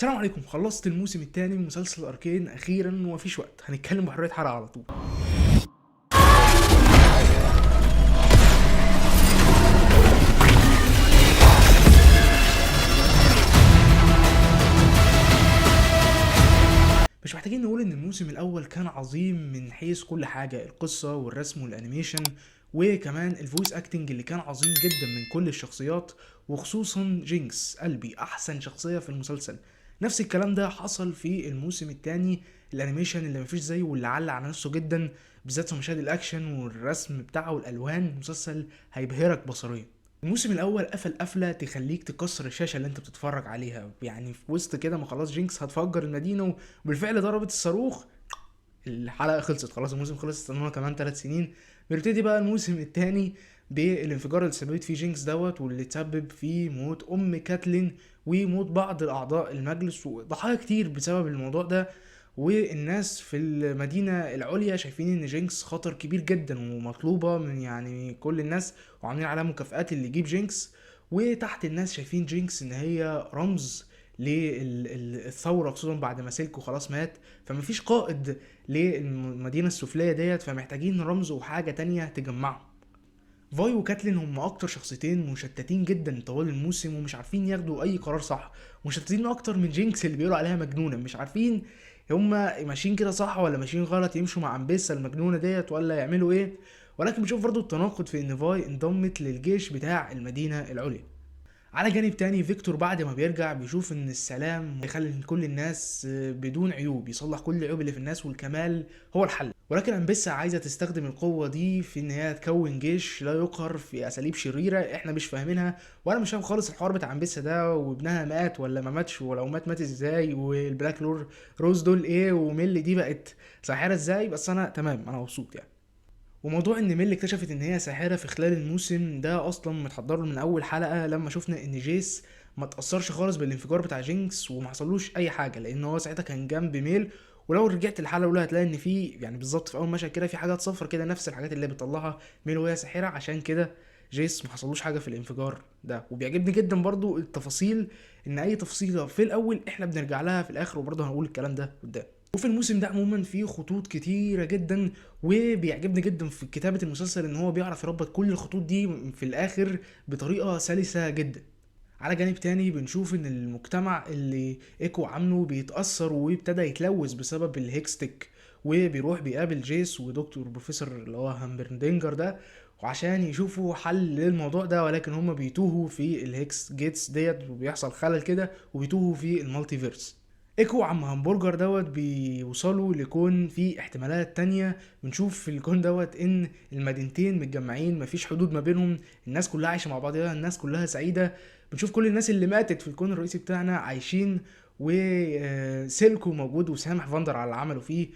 السلام عليكم. خلصت الموسم الثاني من مسلسل اركين اخيرا ومفيش وقت، هنتكلم بحرية حلقة على طول. مش محتاجين نقول ان الموسم الاول كان عظيم من حيث كل حاجة، القصة والرسم وال animation وكمان ال voice acting اللي كان عظيم جدا من كل الشخصيات، وخصوصا جينكس قلبي احسن شخصية في المسلسل. نفس الكلام ده حصل في الموسم الثاني، ال animation اللي مفيش زيه واللي علق على نفسه جدا بالذات في مشاهد الاكشن والرسم بتاعه والالوان، المسلسل هيبهرك بصريا. الموسم الاول قفل قفله تخليك تكسر الشاشة اللي انت بتتفرج عليها، يعني في وسط كده ما خلاص جينكس هتفجر المدينة وبالفعل ضربت الصاروخ، الحلقة خلصت خلاص، الموسم خلص، استنونا كمان 3 سنين. بنبتدي بقى الموسم الثاني بالانفجار اللي سببت فيه جينكس دوت، واللي تسبب في موت ام كاتلين وموت بعض الاعضاء المجلس وضحايا كتير بسبب الموضوع ده. والناس في المدينة العليا شايفين ان جينكس خطر كبير جدا ومطلوبة من يعني كل الناس، وعاملين عليها مكافآت اللي يجيب جينكس. وتحت الناس شايفين جينكس ان هي رمز للثورة، خصوصا بعد ما سيلكو خلاص مات، فمفيش قائد للمدينة السفلية ديت، فمحتاجين رمز وحاجة تانية تجمعهم. فاي وكاتلين هم اكتر شخصيتين مشتتين جدا طوال الموسم ومش عارفين ياخدوا اي قرار صح، مشتتين اكتر من جينكس اللي بيقولوا عليها مجنونة، مش عارفين هم ماشيين كده صح ولا ماشيين غلط، يمشوا مع امبيسا المجنونة ديت ولا يعملوا ايه. ولكن بنشوف برضو التناقض في ان فاي انضمت للجيش بتاع المدينة العليا. على جانب تاني فيكتور بعد ما بيرجع بيشوف ان السلام يخلي كل الناس بدون عيوب، يصلح كل العيوب اللي في الناس والكمال هو الحل. ولكن امبيسا عايزه تستخدم القوة دي في ان هي تكون جيش لا يقهر في اساليب شريرة احنا مش فاهمينها، وانا مش فاهم خالص الحوار بتاع امبيسا ده وابنها مات ولا ما ماتش، ولو مات مات ازاي، وال Black Rose دول ايه، وميلي دي بقت ساحرة ازاي. بس انا تمام، انا مبسوط يعني. وموضوع ان ميل اكتشفت ان هي ساحرة في خلال الموسم ده اصلا متحضر له من اول حلقة، لما شفنا ان جيس ما تاثرش خالص بالانفجار بتاع جينكس وما حصلوش اي حاجة، لان هو ساعتها كان جنب ميل. ولو رجعت الحلقة الاولى هتلاقي ان في يعني بالظبط في اول مشهد كده في حاجات صفر كده، نفس الحاجات اللي بتطلعها ميل وهي ساحرة، عشان كده جيس ما حصلوش حاجة في الانفجار ده. وبيعجبني جدا برضو التفاصيل، ان اي تفصيله في الاول احنا بنرجع لها في الاخر، وبرضو هنقول الكلام ده قدام. وفي الموسم ده عموما في خطوط كتيرة جدا، وبيعجبني جدا في كتابة المسلسل ان هو بيعرف يربط كل الخطوط دي في الاخر بطريقة سلسة جدا. على جانب تاني بنشوف ان المجتمع اللي ايكو عامله بيتأثر وابتدى يتلوث بسبب ال Hextech، وبيروح بيقابل جيس ودكتور بروفيسور اللي هو هامبردينجر ده وعشان يشوفوا حل للموضوع ده، ولكن هما بيتوهوا في ال Hexgates ديت وبيحصل خلل كده وبيتوهوا في ال multiverse. ايكو وعم همبرجر دوت بيوصلوا لكون في احتمالات تانية. بنشوف في الكون دوت ان المدينتين متجمعين، مفيش حدود ما بينهم، الناس كلها عايشة مع بعضها، الناس كلها سعيدة. بنشوف كل الناس اللي ماتت في الكون الرئيسي بتاعنا عايشين، وسيلكو موجود وسامح فاندر على اللي عمله فيه،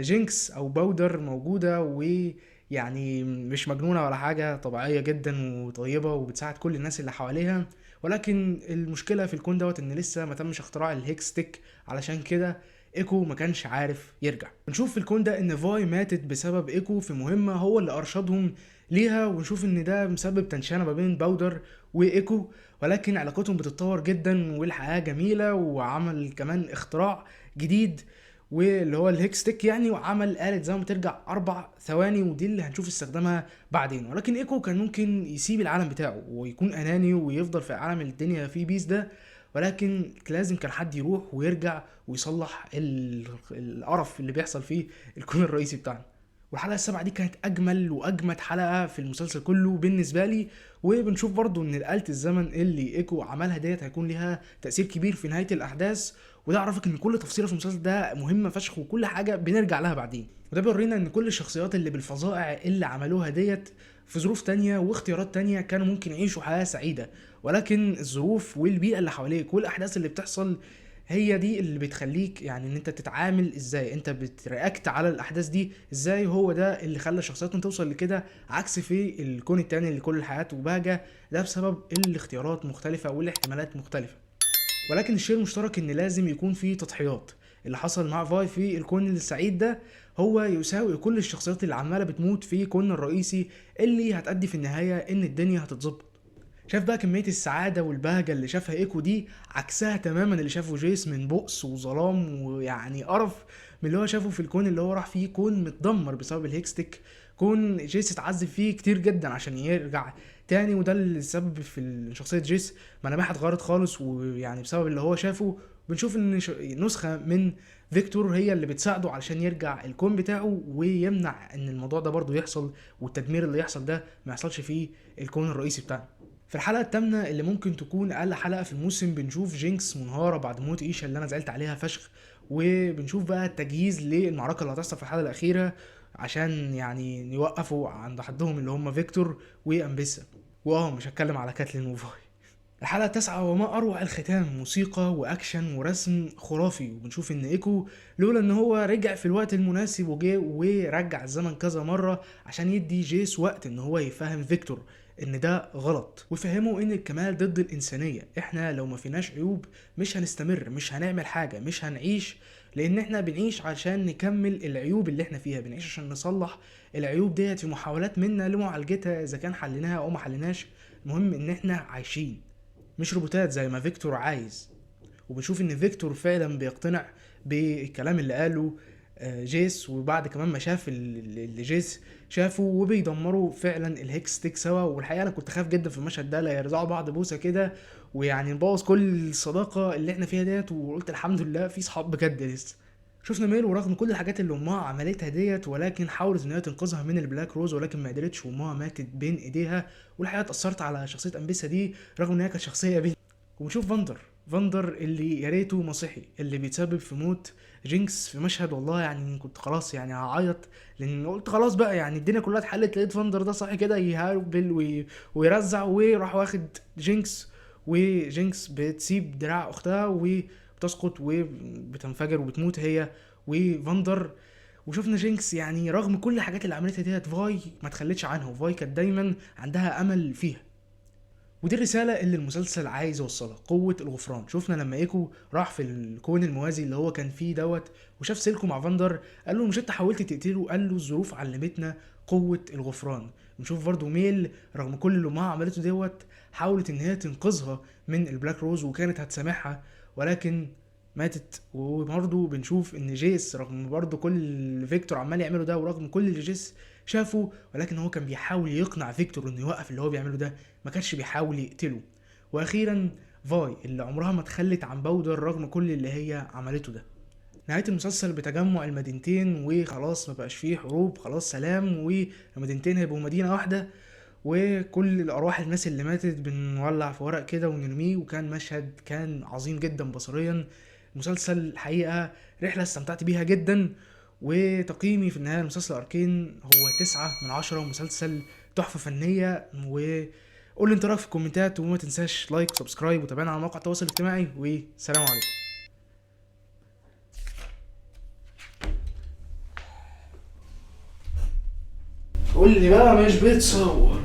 جينكس او باودر موجودة ويعني مش مجنونة ولا حاجة، طبيعية جدا وطيبة وبتساعد كل الناس اللي حواليها. ولكن المشكلة في الكون دوت ان لسه ما تمش اختراع ال Hextech، علشان كده ايكو ما كانش عارف يرجع. بنشوف في الكون ده ان فاي ماتت بسبب ايكو في مهمة هو اللي ارشدهم ليها، ونشوف ان ده مسبب tension ما بين باودر وايكو، ولكن علاقتهم بتتطور جدا والحياة جميلة. وعمل كمان اختراع جديد واللي هو ال Hextech يعني، وعمل آلة زمن ترجع 4 ثواني، ودي اللي هنشوف استخدامها بعدين. ولكن ايكو كان ممكن يسيب العالم بتاعه ويكون اناني ويفضل في عالم الدنيا فيه peace ده، ولكن لازم كان حد يروح ويرجع ويصلح القرف اللي بيحصل فيه الكون الرئيسي بتاعنا. والحلقة 7 دي كانت أجمل وأجمد حلقة في المسلسل كله بالنسبة لي. وبنشوف برضو إن آلة الزمن اللي إيكو عملها ديت هيكون ليها تأثير كبير في نهاية الأحداث، وده عرفك إن كل تفصيلة في المسلسل ده مهمة فشخ وكل حاجة بنرجع لها بعدين. وده بيورينا إن كل الشخصيات اللي بالفظائع اللي عملوها ديت في ظروف تانية واختيارات تانية كانوا ممكن يعيشوا حياة سعيدة، ولكن الظروف والبيئة اللي حواليك والأحداث اللي بتحصل هي دي اللي بتخليك يعني ان انت تتعامل ازاي، انت بت react على الاحداث دي ازاي. هو ده اللي خلى شخصياتنا توصل لكده، عكس في الكون التاني اللي كل الحياة وبهجة، ده بسبب الاختيارات مختلفة والاحتمالات مختلفة. ولكن الشيء المشترك ان لازم يكون في تضحيات. اللي حصل مع فاي في الكون السعيد ده هو يساوي كل الشخصيات اللي عمالة بتموت في كون الرئيسي، اللي هتأدي في النهاية ان الدنيا هتتظبط. شاف بقى كمية السعادة والبهجة اللي شافها ايكو دي عكسها تماما اللي شافه جيس من بؤس وظلام ويعني قرف من اللي هو شافه في الكون اللي هو راح فيه، كون متدمر بسبب ال Hextech، كون جيس اتعذب فيه كتير جدا عشان يرجع تاني، وده اللي سبب في شخصية جيس ملامحها اتغيرت خالص. ويعني بسبب اللي هو شافه بنشوف ان نسخة من فيكتور هي اللي بتساعده علشان يرجع الكون بتاعه ويمنع ان الموضوع ده برضو يحصل، والتدمير اللي يحصل ده ما يحصلش فيه الكون الرئيسي بتاعنا. في الحلقة الثامنة اللي ممكن تكون أقل حلقة في الموسم بنشوف جينكس منهارة بعد موت إيشا اللي أنا زعلت عليها فشخ، وبنشوف بقى التجهيز للمعركة اللي هتحصل في الحلقة الأخيرة عشان يعني يوقفوا عند حدهم اللي هم فيكتور وأمبيسا. وآه مش هتكلم على كاتلين وفاي. الحلقة التاسعة وما أروع الختام، موسيقى وأكشن ورسم خرافي، وبنشوف إن إيكو لولا إن هو رجع في الوقت المناسب وجه ورجع الزمن كذا مرة عشان يدي جيس وقت إن هو يفهم فيكتور إن ده غلط، ويفهمه إن الكمال ضد الإنسانية، إحنا لو ما فيناش عيوب مش هنستمر، مش هنعمل حاجة، مش هنعيش، لأن إحنا بنعيش عشان نكمل العيوب اللي إحنا فيها، بنعيش عشان نصلح العيوب ديت في محاولات منا لمعالجتها إذا كان حليناها أو ما حليناش، المهم إن إحنا عايشين مش روبوتات زي ما فيكتور عايز. وبنشوف ان فيكتور فعلا بيقتنع بالكلام اللي قاله جيس، وبعد كمان ما شاف اللي جيس شافه وبيدمروا فعلا ال Hextech سوا. والحقيقة انا كنت خايف جدا في المشهد ده لا يرزعوا بعض بوسه كده ويعني نبوظ كل الصداقة اللي احنا فيها ديت، وقلت الحمد لله في صحاب بجد لسه. شفنا ميل ورغم كل الحاجات اللي امها عملتها ديت ولكن حاولت ان هي تنقذها من ال Black Rose، ولكن ما قدرتش وامها ماتت بين ايديها. والحقيقة اتاثرت على شخصية امبيسا دي رغم ان هي كانت شخصية بنت. وبنشوف فاندر اللي يا ريته ما صحي، اللي بيتسبب في موت جينكس في مشهد والله يعني كنت خلاص يعني هعيط، لان قلت خلاص بقى يعني الدنيا كلها اتحلت، لقيت فاندر ده صاحي كده يهربل ويرزع وراح واخد جينكس، وجينكس بتسيب دراع اختها وبتسقط وبتنفجر وبتموت هي وفاندر. وشفنا جينكس يعني رغم كل الحاجات اللي عملتها ديت فاي ما تخلتش عنها، وفاي كانت دايما عندها امل فيها. ودي الرسالة اللي المسلسل عايز يوصلها، قوة الغفران. شفنا لما ايكو راح في الكون الموازي اللي هو كان فيه دوت وشاف سيلكو مع فاندر، قال له مش انت حاولت تقتله؟ قال له الظروف علمتنا قوة الغفران. نشوف برضو ميل رغم كل اللي امها عملته دوت حاولت ان هي تنقذها من ال Black Rose وكانت هتسامحها ولكن ماتت. وبرضه بنشوف ان جيس رغم برضه كل اللي فيكتور عمال يعمله ده ورغم كل اللي جيس شافه، ولكن هو كان بيحاول يقنع فيكتور انه يوقف اللي هو بيعمله ده، ما كانش بيحاول يقتله. واخيرا فاي اللي عمرها ما تخلت عن باودر رغم كل اللي هي عملته ده. نهاية المسلسل بتجمع المدينتين وخلاص ما بقاش فيه حروب، خلاص سلام، والمدينتين هيبقوا مدينة واحدة، وكل الارواح الناس اللي ماتت بنولع في ورق كده ونرميه. وكان مشهد كان عظيم جدا بصريا. مسلسل الحقيقة رحلة استمتعت بيها جدا، وتقييمي في النهاية لمسلسل أركين هو 9 من 10، مسلسل تحفة فنية. وقول لي انت رأيك في الكومنتات، وما تنساش like و subscribe وتابعنا على مواقع التواصل الاجتماعي، وسلام عليكم. قول لي بقى مش بتصور.